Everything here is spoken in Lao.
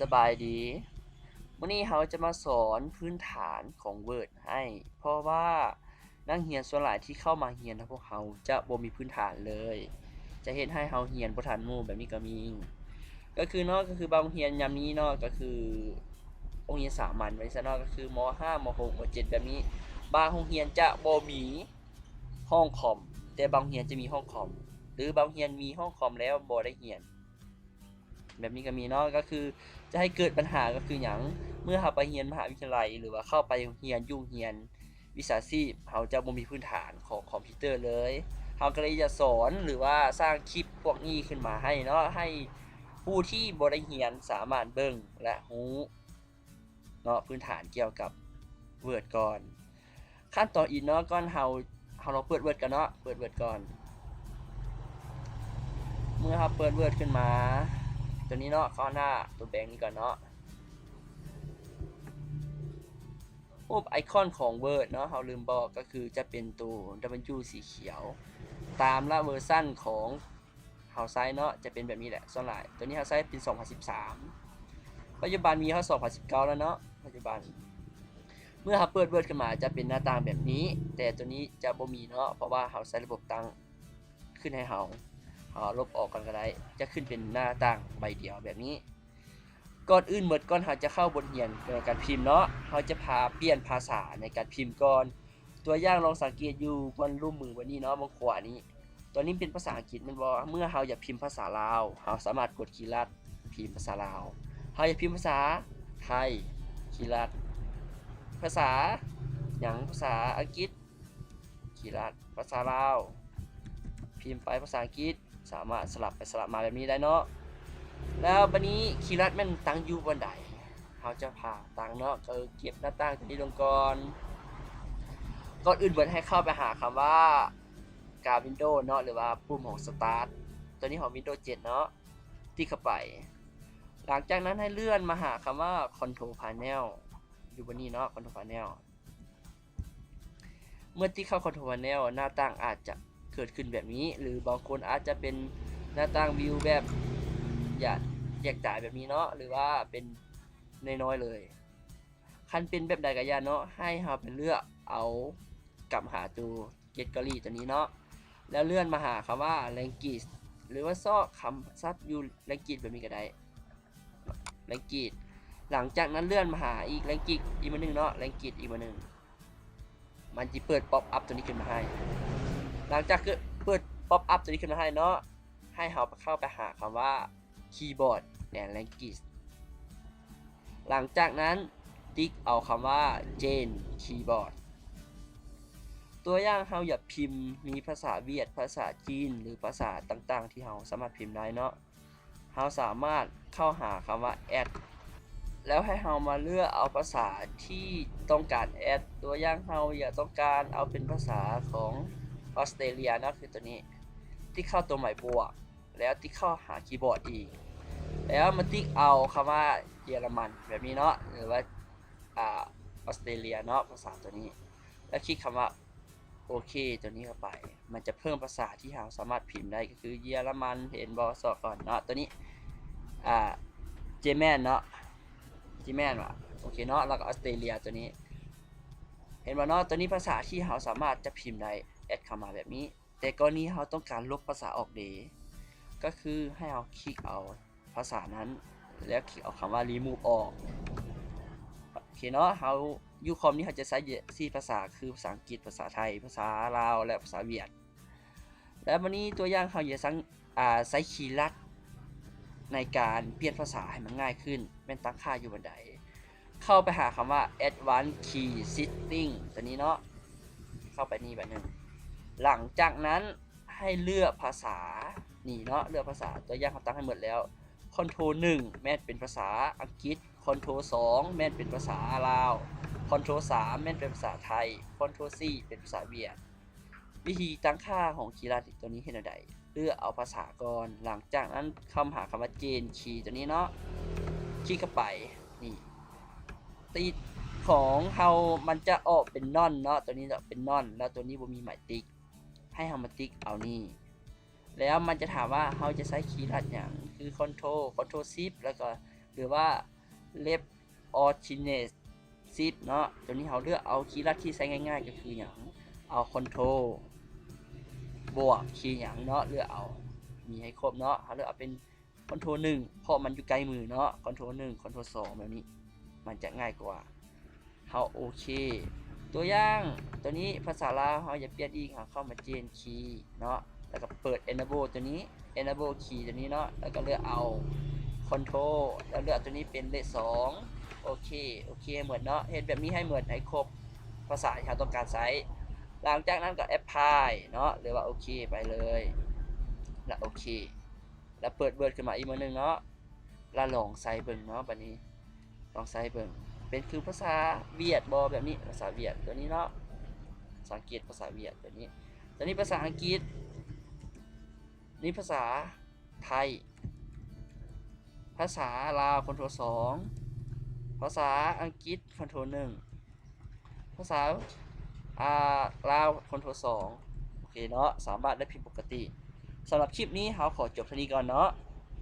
ສະບາຍດີ. ມື້ນີ້ເຮົາຈະມາສອນພື້ນຖານຂອງ Word ໃຫ້, ເພາະວ່ານັກຮຽນສ່ວນຫຼາຍທີ່ເຂົ້າມາຮຽນນຳພວກເຮົາຈະບໍ່ມີພື້ນຖານເລີຍ, ຈະເຮັດໃຫ້ເຮົາຮຽນບໍ່ທັນໝູ່ແບບນີ້ກໍມີ. ກໍຄືເນາະ, ກໍຄືບາງໂຮງຮຽນຍາມນີ້ເນາະ, ກໍຄືໂຮງຮຽນສາມັນວ່າຊັ້ນເນາະ, ກໍຄື ມໍຫ້າ ມໍຫົກ ມໍເຈັດ ແບບນີ້, ບາງໂຮງຮຽນຈະບໍ່ມີຫ້ອງຄອມ, ແຕ່ບາງໂຮງຮຽນຈະມີຫ້ອງຄອມ ຫຼືບາງໂຮງຮຽນມີຫ້ອງຄອມແລ້ວບໍ່ໄດ້ຮຽນ. ແບບນີ້ກໍມີເນາະ, ກໍຄືຈະໃຫ້ເກີດບັນຫາກໍຄືຫຍັງ? ເມື່ອເຮົາໄປຮຽນມະຫາວິທະຍາໄລ ຫຼືວ່າເຂົ້າໄປໂຮງຮຽນ ຢູ່ໂຮງຮຽນວິຊາຊີບ, ເຮົາຈະບໍ່ມີພື້ນຖານຂອງຄອມພິວເຕີເລີຍ. ເຮົາກໍເລີຍຈະສອນ ຫຼືວ່າສ້າງຄລິບພວກນີ້ຂຶ້ນມາໃຫ້ເນາະ, ໃຫ້ຜູ້ທີ່ບໍ່ໄດ້ຮຽນສາມາດເບິ່ງ ແລະ ຮູ້ເນາະ ພື້ນຖານກ່ຽວກັບ Word ກ່ອນ. ຂັ້ນຕອນອື່ນເນາະ, ກ່ອນເຮົາ, ເຮົາລອງເປີດ Word ກ່ອນເນາະ, ເປີດ Word ກ່ອນ. ເມື່ອເຮົາເປີດ Word ຂຶ້ນມາ, ຕົວນີ້ເນາະ, ເຂົ້າໜ້າຕົວແບງນີ້ກ່ອນເນາະ. ຮູບໄອຄອນຂອງ Word ເນາະ, ເຮົາລືມບອກ, ກໍຄືຈະເປັນຕົວ W ສີຂຽວ, ຕາມລະເວີຊັນຂອງ ເຮົາໃຊ້ເນາະ ຈະເປັນແບບນີ້ແຫຼະ ສ່ວນຫຼາຍ. ຕົວນີ້ເຮົາໃຊ້ເປັນສອງພັນສິບສາມ, ປັດຈຸບັນມີຮອດສອງພັນສິບເກົ້າແລ້ວເນາະ ປັດຈຸບັນ. ເມື່ອເຮົາເປີດ Word ຂຶ້ນມາຈະເປັນໜ້າຕ່າງແບບນີ້, ແຕ່ຕົວນີ້ຈະບໍ່ມີເນາະ ເພາະວ່າເຮົາໃຊ້ລະບົບຕັ້ງຂຶ້ນໃຫ້ເຮົາ. ເຮົາລົບອອກກ່ອນກໍໄດ້, ຈະຂຶ້ນເປັນໜ້າຕ່າງໃບດຽວແບບນີ້. ກ່ອນອື່ນໝົດ, ກ່ອນເຮົາຈະເຂົ້າບົດຮຽນໃນການພິມເນາະ, ເຮົາຈະພາປ່ຽນພາສາໃນການພິມກ່ອນ. ຕົວຢ່າງລອງສັງເກດຢູ່ບ່ອນລຸ່ມມືບາດນີ້ເນາະ, ເບື້ອງຂວານີ້, ຕົວນີ້ເປັນພາສາອັງກິດແມ່ນບໍ່? ເມື່ອເຮົາຢາກພິມພາສາລາວ, ເຮົາສາມາດກົດຄີລັດພິມພາສາລາວ. ເຮົາຢາກພິມພາສາໄທ, ຄີລັດ. ພາສາຫຍັງ? ພາສາອັງກິດ, ຄີລັດ. ພາສາລາວ, ພິມໄປພາສາອັງກິດ. ສາມາດສະຫຼັບໄປສະຫຼັບມາແບບນີ້ໄດ້ເນາະ. ແລ້ວບາດນີ້ຄີລັດແມ່ນຕັ້ງຢູ່ບ່ອນໃດ? ເຮົາຈະພາຕັ້ງເນາະ, ກໍເກັບໜ້າຕ່າງຕົວນີ້ລົງກ່ອນ. ກ່ອນອື່ນເບິດໃຫ້ເຂົ້າໄປຫາຄຳວ່າກາ Windows ເນາະ ຫຼືວ່າປຸ່ມຂອງ Start ຕົວນີ້ຂອງ Windows ເຈັດເນາະ, ຕິກເຂົ້າໄປ. ຫຼັງຈາກນັ້ນໃຫ້ເລື່ອນມາຫາຄຳວ່າ Control Panel ຢູ່ບ່ອນນີ້ເນາະ, Control Panel. ເມື່ອຕິກເຂົ້າ Control Panel ໜ້າຕ່າງອາດຈະເກີດຂຶ້ນແບບນີ້ ຫຼືບາງຄົນອາດຈະເປັນໜ້າຕ່າງ View ແບບ ຢາກແຍກຕາແບບນີ້ເນາະ ຫຼືວ່າເປັນນ້ອຍໆເລີຍ. ຄັນເປັນແບບໃດກໍຢ່າເນາະ, ໃຫ້ເຮົາໄປເລືອກເອົາກັບຫາຕົວ Gallery ຕົວນີ້ເນາະ, ແລ້ວເລື່ອນມາຫາຄຳວ່າ Language ຫຼືວ່າຊອກຄຳສັບຢູ່ Language ແບບນີ້ກໍໄດ້. Language. ຫຼັງຈາກນັ້ນເລື່ອນມາຫາອີກ Language ອີກມື້ໜຶ່ງເນາະ, Language ອີກມື້ໜຶ່ງ, ມັນຈະເປີດ pop up ຕົວນີ້ຂຶ້ນມາໃຫ້. ຫຼັງຈາກເກີດ ເປີດ pop up ຕົວນີ້ຂຶ້ນມາໃຫ້ເນາະ, ໃຫ້ເຮົາເຂົ້າໄປຫາຄຳວ່າ Keyboard and Language. ຫຼັງຈາກນັ້ນຕິກເອົາຄຳວ່າ Change Keyboard. ຕົວຢ່າງເຮົາຢາກພິມມີພາສາຫວຽດ, ພາສາຈີນ ຫຼືພາສາຕ່າງໆທີ່ເຮົາສາມາດພິມໄດ້ເນາະ. ເຮົາສາມາດເຂົ້າຫາຄຳວ່າ Add ແລ້ວໃຫ້ເຮົາມາເລືອກເອົາພາສາທີ່ຕ້ອງການ Add. ຕົວຢ່າງເຮົາຢາກຕ້ອງການເອົາເປັນພາສາຂອງອອສເຕຣເລຍເນາະ, ຄືຕົວນີ້. ຕິກເຂົ້າຕົວໝາຍບວກ ແລ້ວຕິກເຂົ້າຫາຄີບອດອີກ, ແລ້ວມາຕິກເອົາຄຳວ່າເຢຍລະມັນແບບນີ້ເນາະ ຫຼືວ່າ ອ່າ ອອສເຕຣເລຍເນາະ, ພາສາຕົວນີ້, ແລ້ວຄລິກຄຳວ່າ ໂອເຄ ຕົວນີ້ເຂົ້າໄປ. ມັນຈະເພີ່ມພາສາທີ່ເຮົາສາມາດພິມໄດ້ ກໍຄືເຢຍລະມັນ, ເຫັນບໍ່? ຊອກກ່ອນເນາະ, ຕົວນີ້ ອ່າ ເຢຍແມນເນາະ, ເຢຍແມນວ່າ ໂອເຄເນາະ, ແລ້ວກໍອອສເຕຣເລຍຕົວນີ້. ເຫັນບໍ່ເນາະ? ຕົວນີ້ພາສາທີ່ເຮົາສາມາດຈະພິມໄດ້, ແອັດເຂົ້າມາແບບນີ້. ແຕ່ກໍລະນີເຮົາຕ້ອງການລົບພາສາອອກເດ, ກໍຄືໃຫ້ເຮົາຄລິກເອົາພາສານັ້ນ ແລ້ວຄລິກເອົາຄຳວ່າ remove ອອກ. ໂອເຄເນາະ, ເຮົາຢູ່ຄອມນີ້ເຮົາຈະໃຊ້ສີ່ພາສາ ຄືພາສາອັງກິດ, ພາສາໄທ, ພາສາລາວ ແລະ ພາສາຫວຽດ. ແລ້ວບາດນີ້ຕົວຢ່າງເຮົາຈະສ້າງ ອ່າ ໃຊ້ຄີລັດໃນການປ່ຽນພາສາໃຫ້ມັນງ່າຍຂຶ້ນ ແມ່ນຕັ້ງຄ່າຢູ່ບ່ອນໃດ? ເຂົ້າໄປຫາຄຳວ່າ Advanced Key Setting ຕົວນີ້ເນາະ, ເຂົ້າໄປນີ້ບາດໜຶ່ງ. ຫຼັງຈາກນັ້ນໃຫ້ເລືອກພາສານີ້ເນາະ, ເລືອກພາສາ, ຕົວຢ່າງເຮົາຕັ້ງໃຫ້ໝົດແລ້ວ. Control ໜຶ່ງ ແມ່ນເປັນພາສາອັງກິດ, Control ສອງ ແມ່ນເປັນພາສາລາວ, Control ສາມ ແມ່ນເປັນພາສາໄທ, Control ສີ່ ເປັນພາສາຫວຽດ. ວິທີຕັ້ງຄ່າຂອງຄີລັດຕົວນີ້ເຮັດແນວໃດ? ເລືອກເອົາພາສາກ່ອນ, ຫຼັງຈາກນັ້ນເຂົ້າຫາຄຳວ່າ Change Key ຕົວນີ້ເນາະ, ຄລິກເຂົ້າໄປ. ນີ້ ຕິກຂອງເຮົາມັນຈະອອກເປັນ None ເນາະ, ຕົວນີ້ເປັນ None ແລ້ວຕົວນີ້ບໍ່ມີໝາຍຕິກ, ໃຫ້ເຮົາມາຕິກເອົານີ້. ແລ້ວມັນຈະຖາມວ່າເຮົາຈະໃຊ້ຄີລັດຫຍັງ? ຄື Control, Control Shift ແລ້ວກໍ ຫຼືວ່າ Left Alternate Shift ເນາະ. ຕົວນີ້ເຮົາເລືອກເອົາຄີລັດທີ່ໃຊ້ງ່າຍໆ ກໍຄືຫຍັງ? ເອົາ Control ບວກຄີຫຍັງເນາະ, ເລືອກເອົາ ມີໃຫ້ຄົບເນາະ. ເຮົາເລືອກເອົາເປັນ Control ໜຶ່ງ ເພາະມັນຢູ່ໃກ້ມືເນາະ, Control ໜຶ່ງ Control ສອງ ແບບນີ້ ມັນຈະງ່າຍກວ່າ. ເຮົາໂອເຄ. ຕົວຢ່າງ ຕົວນີ້ພາສາລາວ ເຮົາຢາກປ່ຽນອີກ ເຮົາເຂົ້າມາ Change Key ເນາະ ແລ້ວກໍເປີດ Enable ຕົວນີ້ Enable Key ຕົວນີ້ເນາະ ແລ້ວກໍເລືອກເອົາ Control ແລ້ວເລືອກຕົວນີ້ເປັນເລກສອງ. ໂອເຄ ໂອເຄໝົດເນາະ. ເຮັດແບບນີ້ໃຫ້ໝົດ ໃຫ້ຄົບພາສາທີ່ເຮົາຕ້ອງການໃຊ້. ຫຼັງຈາກນັ້ນກໍ Apply ເນາະ ຫຼືວ່າໂອເຄໄປເລີຍ ແລ້ວໂອເຄ ແລ້ວເປີດ Word ຂຶ້ນມາອີກມື້ໜຶ່ງເນາະ ແລ້ວລອງໃສ່ເບິ່ງເນາະ. ບັດນີ້ລອງໃສ່ເບິ່ງ ເປັນຄືພາສາຫວຽດບໍ່? ແບບນີ້ ພາສາຫວຽດຕົວນີ້ເນາະ, ພາສາອັງກິດ ພາສາຫວຽດຕົວນີ້, ຕົວນີ້ພາສາອັງກິດ, ນີ້ພາສາໄທ, ພາສາລາວ Control ສອງ, ພາສາອັງກິດ Control ໜຶ່ງ, ພາສາ ອ່າ ລາວ Control ສອງ. ໂອເຄເນາະ, ສາມາດໄດ້ຜິດປົກກະຕິ. ສຳລັບຄລິບນີ້ເຮົາຂໍຈົບເທົ່ານີ້ກ່ອນເນາະ.